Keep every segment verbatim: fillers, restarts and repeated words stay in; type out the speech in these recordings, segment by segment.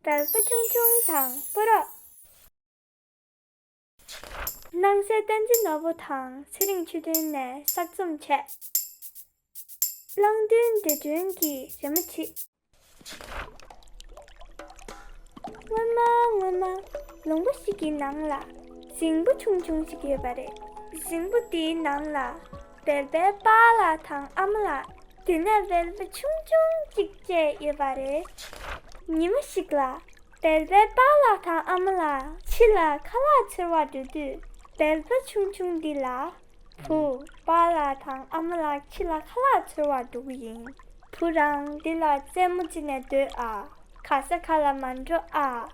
བལ་པོ་ཆུང་ཆུང་དང་སྤུ་རོགས། སྣང་གསལ་བསྟན་འཛིན་ནོར་བུ་དང་ཚེ་རིང་ཆོས་སྒྲོན་ནས་གསར་རྩོམ་བྱས། གླང་མདུན་འདྲེ་སྒྲོན་གྱི་རི་མོ་བྲིས། སྔོན་མ་སྔོན་མ་ལུང་པ་ཞིག་གི་ནང་ལ་རྫིང་བུ་ཆུང་ཆུང་ཞིག་ཡོད་པ་རེད། རྫིང་བུ་དེའི་ནང་ལ་སྦལ་པའི་པཱ་ལགས་དང་ཨ་མ་ལགས། དེ་ནས་སྦལ་པ་ཆུང་ཆུང་གཅིག་བཅས་ཡོད་པ་རེད། ཉི་མ་ཞིག་ལ་སྦལ་པའི་པཱ་ལགས་དང་ཨ་མ་ལགས་ཕྱི་ལ་ཁ་ལག་འཚོལ་བར་འགྲོ་དུས། སྦལ་པ་ཆུང་ཆུང་འདི་ལ། བུ། པཱ་ལགས་དང་ཨ་མ་ལགས་ཕྱི་ལ་ཁ་ལག་འཚོལ་བར་འགྲོ་གི་ཡིན། བུ་རང་འདི་ལ་རྩེད་མོ་རྩེས་ནས་སྡོད་ཨ། ག་ས་ག་ལ་མ་འགྲོ་ཨ།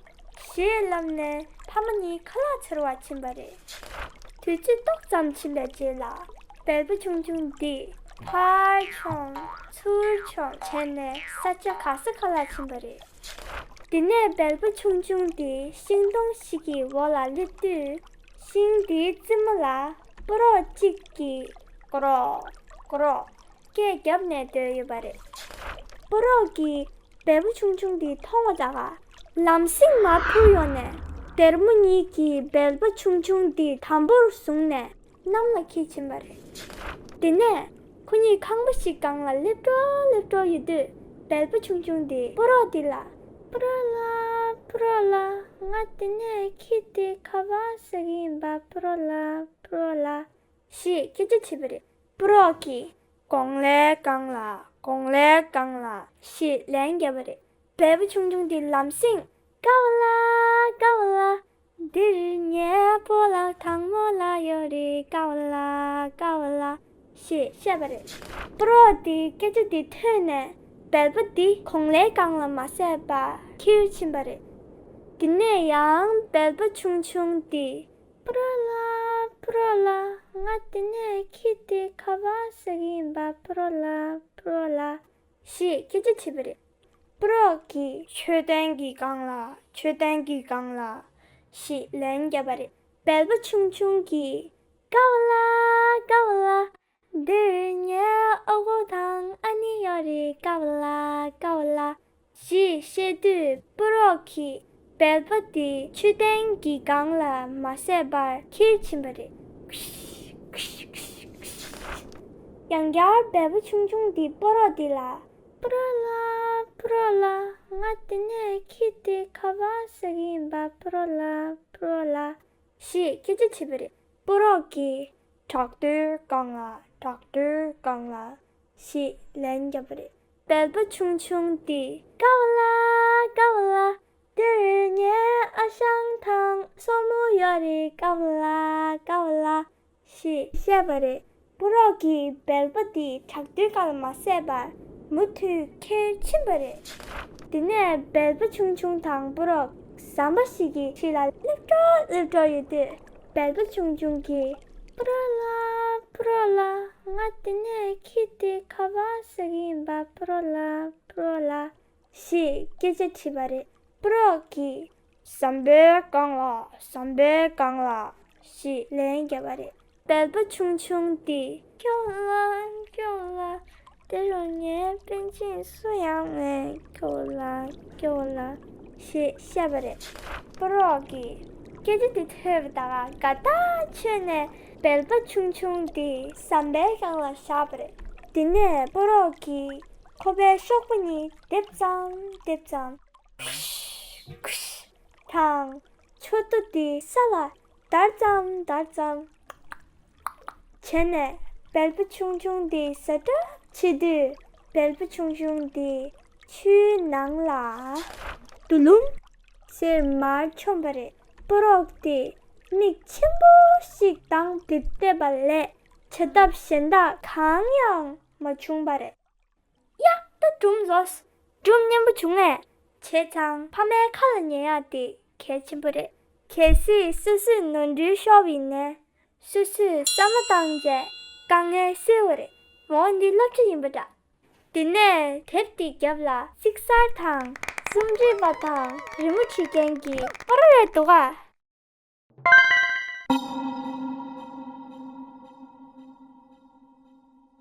ཞེས་ལབ་ནས་ཕ་མ་གཉིས་ཁ་ལག་འཚོལ་བར་ཕྱིན་པ་རེད། དུས་ཚོད་ཏོག་ཙམ་ཕྱིན་པའི་རྗེས་ལ། སྦལ་པ་ཆུང་ཆུང་འདི་ཕར་མཆོང་ཚུར་མཆོང་བྱས་ནས་ས་ཆ་ག་ས་ག་ལ་ཕྱིན་པ་རེད། དེ་ནས་སྦལ་པ་ཆུང་ཆུང་དེ་ཤིང་སྡོང་ཞིག་གི་འོག་ལ་སླེབས་དུས། ཤིང་དེའི་རྩེ་མོ་ལ་སྤུ་རོགས་གཅིག་གིས་ཀོ་རོག་ཀོ་རོག་སྐད་བརྒྱབ་ནས་སྡོད་ཡོད་པ་རེད། སྤུ་རོགས་ཀྱིས་སྦལ་པ་ཆུང་ཆུང་དེ་མཐོང་བ་དང་། ལམ་སེང་མར་འཕུར་ཡོང་ནས། སྡེར་མོ་གཉིས་ཀྱིས་སྦལ་པ་ཆུང་ཆུང་དེ་དམ་པོར་བཟུང་ནས། གནམ་ལ་འཁྱེར་ཕྱིན་པ་རེད། དེ་ནས་ཁོ་གཉིས་ཁང་པ་ཞིག་སྒང་ལ་སླེབས་འགྲོ་སླེབས་འགྲོ་ཡོད་དུས། སྦལ་པ་ཆུང་ཆུང་དེས་སྤུ་རོགས་དེ་ལ། སྤུ་རོགས་ལགས། སྤུ་རོགས་ལགས། ང་དེ་ནས་འཁྱེར་ཏེ་ཁ་པར་ཟ་གི་ཡིན་པ། སྤུ་རོགས་ལགས། སྤུ་རོགས་ལགས། ཞེས་སྐད་ཆ་དྲིས་པ་རེད། སྤུ་རོགས་ཀྱིས། གོང་ལའི་སྒང་ལ། གོང་ལའི་སྒང་ལ། ཞེས་ལན་བརྒྱབ་པ་རེད། སྦལ་པ་ཆུང་ཆུང་དེ་ལམ་སེང་། ཀ་བ་ལ། ཀ་བ་ལ། འདིར་ངའི་སྤོ་ལགས་དང་སྨོ་ལགས་ཡོད་རེད། ཀ་བ་ལ། ཀ་བ་ལ། ཞེས་བཤད་པ་རེད། སྤུ་རོགས་དེས་སྐད་ཆ་དེ་ཐོས་ནས། སྦལ་པ་འདི་གོང་ལའི་སྒང་ལ་མ་ཟད་པར་འཁྱེར་ཕྱིན་པ་རེད། དེ་ནས་ཡང་སྦལ་པ་ཆུང་ཆུང་དེས། སྤུ་རོགས་ལགས། སྤུ་རོགས་ལགས། ང་དེ་ནས་འཁྱེར་ཏེ་ཁ་པར་ཟ་གི་ཡིན་པ། སྤུ་རོགས་ལགས། སྤུ་རོགས་ལགས། ཞེས་སྐད་ཆ་དྲིས་པ་རེད། སྤུ་རོགས་ཀྱིས། མཆོད་རྟེན་གྱི་སྒང་ལ། མཆོད་རྟེན་གྱི་སྒང་ལ། ཞེས་ལན་བརྒྱབ་པ་རེད། སྦལ་པ་ཆུང་ཆུང་གིས། ཀ་བ་ལ། ཀ་བ་ལ། འདིར་ངའི་ཨ་ཁུ་དང་ཨ་ནེ་ཡོད་རེད། ཀ་བ་ལ། ཀ་བ་ལ། ཞེས་བཤད་དུས་སྤུ་རོགས་ཀྱིས་སྦལ་པ་དེ་མཆོད་རྟེན་གྱི་སྒང་ལ་མ་ཟད་པར་འཁྱེར་ཕྱིན་པ་རེད། ཡང་བསྐྱར་སྦལ་པ་ཆུང་ཆུང་དེས་སྤུ་རོགས་དེ་ལ། སྤུ་རོགས་ལགས། སྤུ་རོགས་ལགས། ང་དེ་ནས་འཁྱེར་ཏེ་ཁ་པར་ཟ་གི་ཡིན་པ། སྤུ་རོགས་ལགས། སྤུ་རོགས་ལགས། ཞེས་སྐད་ཆ་དྲིས་པ་རེད། སྤུ་རོགས་ཀྱིས། ཊེག་ཊར་སྒང་ལ། ཊེག་ཊར་སྒང་ལ། ཞེས་ལན་བརྒྱབ་པ་རེད། སྦལ་པ་ཆུང་ཆུང་དེས། ཀ་བ་ལ། ཀ་བ་ལ། འདིར་ངའི་ཨ་ཞང་དང་སྲུ་མོ་ཡོད་རེད། ཀ་བ་ལ། ཀ་བ་ལ། ཞེས་བཤད་པ་རེད། སྤུ་རོགས་ཀྱིས་སྦལ་པ་དེ་ཊེག་ཊར་སྒང་ལ་མ་ཟད་པར་མུ་མཐུད་འཁྱེར་ཕྱིན་པ་རེད། དེ་ནས་སྦལ་པ་ཆུང་ཆུང་དང་སྤུ་རོགས་ཟམ་པ་ཞིག་གི་འཁྲིས་ལ་སླེབས་འགྲོ་སླེབས་འགྲོ་ཡོད་དུས། སྦལ་པ་ཆུང་ཆུང་གིས། སྤུ་རོགས་ལགས། སྤུ་རོགས་ལགས། ང་དེ་ནས་འཁྱེར་ཏེ་ཁ་པར་ཟ་གི་ཡིན་པ། སྤུ་རོགས་ལགས། སྤུ་རོགས་ལགས། ཞེས་སྐད་ཆ་དྲིས་པ་རེད། སྤུ་རོགས་ཀྱིས། ཟམ་པའི་སྒང་ལ། ཟམ་པའི་སྒང་ལ། ཞེས་ལན་བརྒྱབ་པ་རེད། སྦལ་པ་ཆུང་ཆུང་དེས། ཀ་བ་ལ། ཀ་བ་ལ། འདི་རུ་ངའི་པཎ་ཆེན་སུ་ཡང་མེད། ཀ་བ་ལ། ཀ་བ་ལ། ཞེས་བཤད་པ་རེད། སྤུ་རོགས་ཀྱིས་སྐད་ཆ་དེ་ཐོས་པ་དང་དགའ་ཐག་ཆོད་ནས་སྦལ་པ་ཆུང་ཆུང་དེ་ཟམ་པའི་སྒང་ལ་བཞག་པ་རེད། དེ་ནས་སྤུ་རོགས་ཀྱིས་ཁོ་པའི་གཤོག་པ་གཉིས་རྡེབ་ཙམ་རྡེབ་ཙམ། དང་། མཆུ་ཏོ་དེ་ས་ལ་བརྡར་ཙམ་བརྡར་ཙམ་བྱས་ནས་སྦལ་པ་ཆུང་ཆུང་དེ་ཟ་གྲབས་བྱེད་དུས། སྦལ་པ་ཆུང་ཆུང་དེ་ཆུའི་ནང་ལ་དུ་ལུམ་ཟེར་མར་མཆོངས་པ་རེད། སྤུ་རོགས་དེ་མིག་ཆེན་པོ་ཞིག་གདངས་ཏེ་བལྟས་པ་ལས་བྱ་ཐབས་གཞན་དག་གང་ཡང་མ་བྱུང་བ་རེད། ཡ། ད་སྒྲུང་རྫོགས། སྒྲུང་སྙན་པོ་བྱུང་ངས། བྱས་ཙང་ཕ་མའི་ཁ་ལ་ཉན་ཡག་དེ་གལ་ཆེན་པོ་རེད། གལ་སྲིད་སོ་སོས་ནོར་འཁྲུལ་ཤོར་བ་ཡིན་ན། སོ་སོས་བསམ་བློ་བཏང་རྗེས་དཀའ་ངལ་སེལ་བ་རེད། འོ་འདི་སློབ་ཁྲིད་ཡིན་པ་འདྲ། དེ་ནས་དེབ་དེའི་རྒྱབ་ལ་ཚིག་གསར་དང་རྩོམ་སྒྲིག་པ་དང་རི་མོ་བྲིས་མཁན་གྱི་པར་རེ་འདུག་ག